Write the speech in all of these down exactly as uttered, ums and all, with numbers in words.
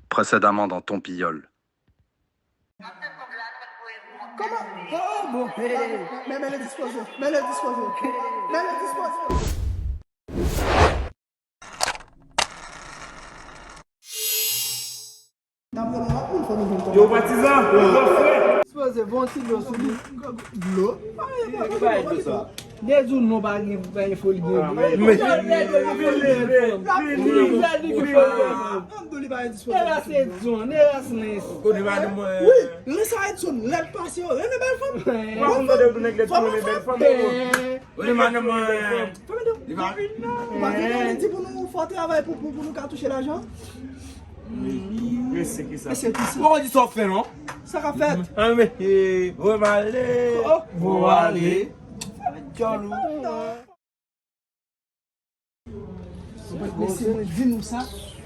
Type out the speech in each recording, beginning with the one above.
Précédemment dans Ton Piyòl. Kòman? Oh, bon. Men, men le dispoze. Men le dispoze. Men le dispoze. Yo patizan, yo frè. Dispoze, bon ti dlo sou li. Dlo? Li bay dlo sa. Dezou non pa gen, pa gen foli gen. Yo lèd yo gen foli gen fanm. Li lèd li gen foli gen fanm. Nera se Edson, Nera se Lens. Wi, Lens a Edson, lèd pase yo, renmen bèl fanm. Mwen pa konn tande yo di nèg lèd pou renmen bèl fanm. Renmen madanm mwen. Ou pa vin la, ou pa vin la, li di pou nou fè travay pou, pou, pou nou ka touche lajan. Mesye ki sa. Mesye ki sa. Mwen di sa w fè non. Sa k ap fèt? An mesye, vo m ale. Vo ale. Djòl ou. Mesye, mwen di nou sa,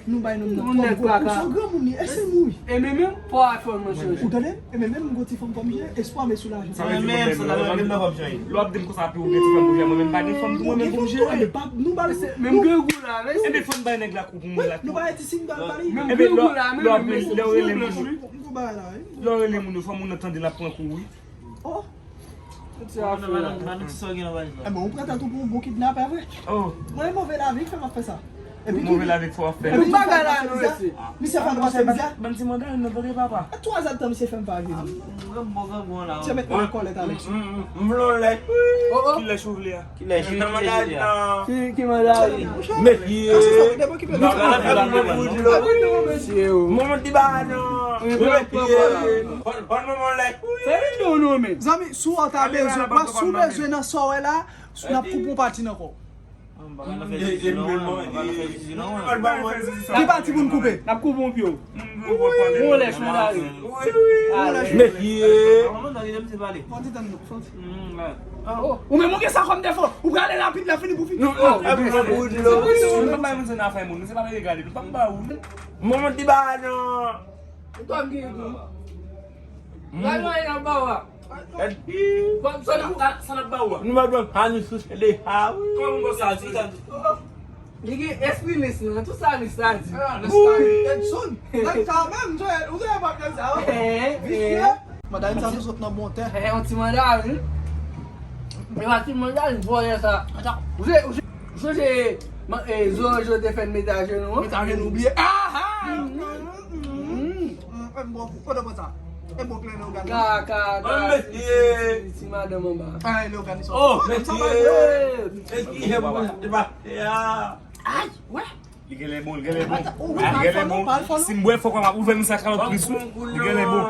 nou bay nonm nan kòb gwo kou, se yon granmoun li, e se mouri. E men menm, pa fè mwen chanje. Ou tande? E men menm, m gon ti fanm kòm je, espwa men sou lajan. Sa menm, sa menm nan kòm chanje. Lè w ap di m konsa, pi ou gen ti fanm pou jere, mwen menm pa gen fanm pou mwen menm pou m jere. Nou ba l, nou ba l. Menm grangou la, men. Ebyen, fò n bay nèg la kou pou mwen la. Nou ba l ti siy, nou ba l pale. Menm grangou la, men. Lè w rele moun, lè w rele moun yo, fò moun nan tande l ap pran kou, wi. Oh! Tout sa ap fè la. Ebyen, ou pran tèt ou pou yon bon kidnapè vre? Oh! Mwen, move lavi k fè m ap fè sa. Epi move lavi k fè w ap fè. Epi tout bagay la, nou rete. Misye fè nou pase mizè. Ban m ti mandarin nan tande papa. Twazèdtan misye fè m pa vini. Misye met mwen an kòlèt avèk sa. M vle yon lèch. Ki lèch ou vle a? Ki lèch? Nan mandarin nan. Ki, ki mandarin? Mesye. Manman di ba non. Mesye. Ban, ban manman lèch. Fè videyo non men. Zanmi, si w ta bezwen, si w bezwen nan sa w wè la, n ap koupe yon pati nan kò w. Ki pati pou n koupe? N ap koupe yon pye w. Yon lèch, yon lari. Mesye. Ou menm ou gen sa kòm defo. Ou prale rapid, l ap fini pou fini. Manman di ba non. Ou twa m gen tou. Gad mwen nan ba w a. Sa n ap ba ou a? Nou pa dwe pa nou souse de ha wi. Kòman konsa? Li gen espri Lens nan, tout sa Lens la di. Edson, nèg sa menm, Joel, ou gen pap de sa. Visye. Mandarin sa tou sot nan bon tè. Yon ti mandarin. E pa ti mandarin vòlè sa. Ou sonje Zoranj yo te fè n met ajenou an? Met ajenou, bliye. Aha! Mwen bon kou, kote w pran sa? E bon kleren ou gade. Ka, ka, ka. Ti madanm anba. Ay, le ou gade sa. Oh, mesye. Mesye, e bon, e pa. Ay, wè. Li genlè bon, li genlè bon. Li genlè bon. Si m bwè fò kòm ap ouvè misye kalòt plis wi. Li genlè bon.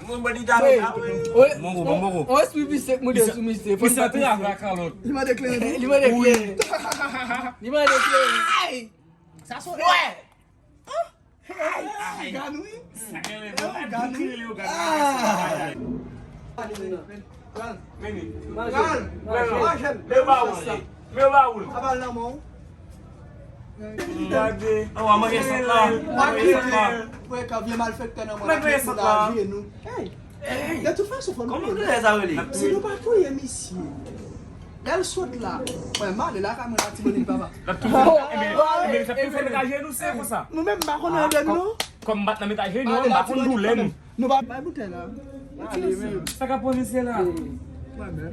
Bon, bon, li ta la wi. Bon, bon, bon. On espri visye k moute sou misye. Fò n pa trave a kalòt. Li mande kleren. Li mande kleren. Li mande kleren. Sa sou. Wè. Ay, ay. Gad wi. Sa gen lè bon. Gad wi. Pral. Pral. Pral. Men yo ba ou li. Men yo ba ou li. Sa pa l nan men w. Gade. An w a manje sant la. Manje sant la. Frè, kan vye malfektè nan mwen la, manje sant la. Hey. De tout fason, fò nou touye. Kòman sa rele? Si nou pa touye misye, lè l sot la, mwen m ale lakay mwen, Latibonit papa. L ap tou fè, ebyen, ebyen, l ap tou fè metaje nou, se konsa. Nou menm, m pa konn anlè nou, non. Kòm m bat nan metaje nou, m pa konn doulè nou. Nou pa bay boutèy la. Sa k ap pran mesye la? Mwen menm.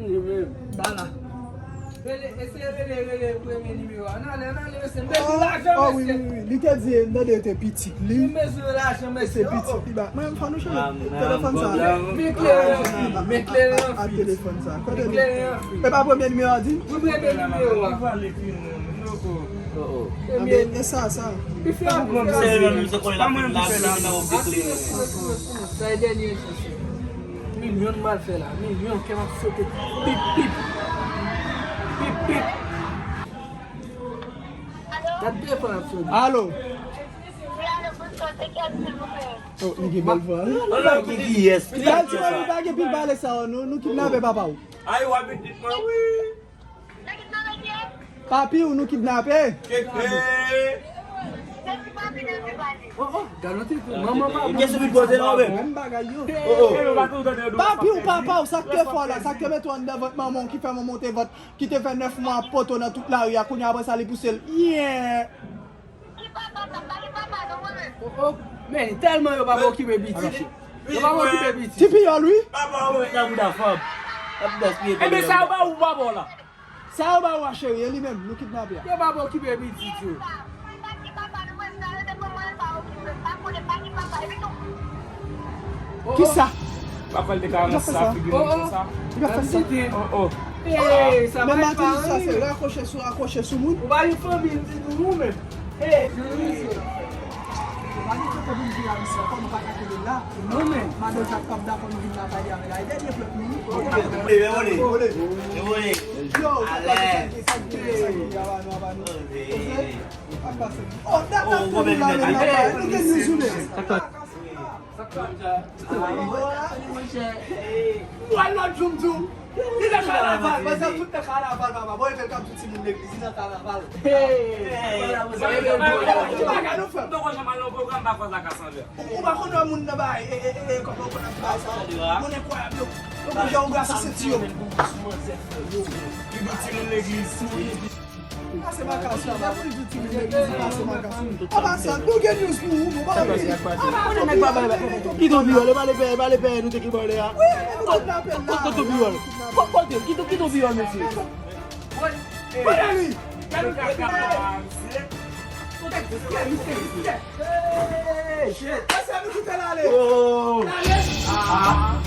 Ba la. Rele, eseye rele, rele premye nimewo a. N ale, n ale, mesye. M bezwen lajan, mesye. Oh, wi, wi, wi. Li te di, m tande yo te pitit li. M bezwen lajan, mesye. Se pitit li ba. Mwen, fò nou chanje telefòn sa. Men kleren an fi, men kleren an fi. A telefòn sa. Men kleren an fi. E pa premye nimewo a di? Wi, premye nimewo a. Oh, oh. Ebyen, e sa, sa. Pi fè an pi fè an. Sa e dènye chans. Milyon m pral fè la. Milyon, kè m ap sote. Pip, pip. Pip, pip. Gad telefòn ap sone. Alo. Oh, li gen bèl vwa. Alo, ki kiyès? Gad ti mami pa gen pil pale sa, non. Nou kidnape papa w. Ay, w ap pitit mwen, wi. Papi w nou kidnape. Keke. Oh, oh, gade yon ti kou. Manman pa bon. Kiyès ou vin poze la, ou menm? Menm bagay yo. Oh, oh. Papi w, papa w, sa k te fè w la, sa k te mete w anndan vant manman w, ki fè manman w te vant, ki te fè nèf mwa ap pote w nan tout lari a, kounye a apre sa li pouse l. Yeah. Ki papa sa? Pa gen papa non, mwen menm. Oh, oh. Men, tèlman yo pa okipe pitit. Yo pa okipe pitit. Ti piyòl, wi. Papa, ou nan bouda fanm. Nan bouda spiye. Ebyen, sa yo ba ou, papa, la. Sa yo ba ou a, cheri, e li menm, nou kidnape a. Yo pa okipe pitit yo. Kisa? Papa l te ka rann sa, figi moun konsa. Li pa fè sa. Oh, oh. Hey, sa men pa matin sa, se rakwoche sou, rakwoche sou moun. Ou pa yon fanmi, m di nou, nou menm. Hey, nou pa gen kote pou nou vin la, misye, ankò nou pa ka kenbe la. Non, men. Madanm sa t ap dakò nou vin la pale avè l la. E dènye plèt nou, wi. Yo, sa pa gen sa ki, sa ki, sa ki, aba nou, aba nou. Oke? Ap pase. Oh, dat ap fè nou la, men la, nou gen nou jounen. Sa k pase? Sa k pase? Monchè. Mwen lòt jou m di w, li nan kanaval, pandan tout nan kanaval, papa. Bon, e fè l k ap di w timoun legliz, li nan kanaval. Hey! Ki bagay nou fè? M poko janm al nan pwogram, m pa kwè sa ka sanble. Ou, ou pa konn wè moun nan bay, e, e, e, e, kòman ou konn ap bay sa? Moun enkwayab yo. Yo konn jan ou gras sou senti yo. Li di timoun legliz. Pase makas la, pa pou li di timoun legliz, pase makas. An pasan, nou gen news pou ou, nou pa anvi. Kite w pi wòl, e pa le pè, e pa le pè, nou te ki bò lè a. Wi, men nou kidnape l la. Kote w pi wòl? Kote w, kite w, kite w pi wòl, mesye. Mwen li. Hey, shit. Ese nou kite l ale. Oh. L ale. Ah.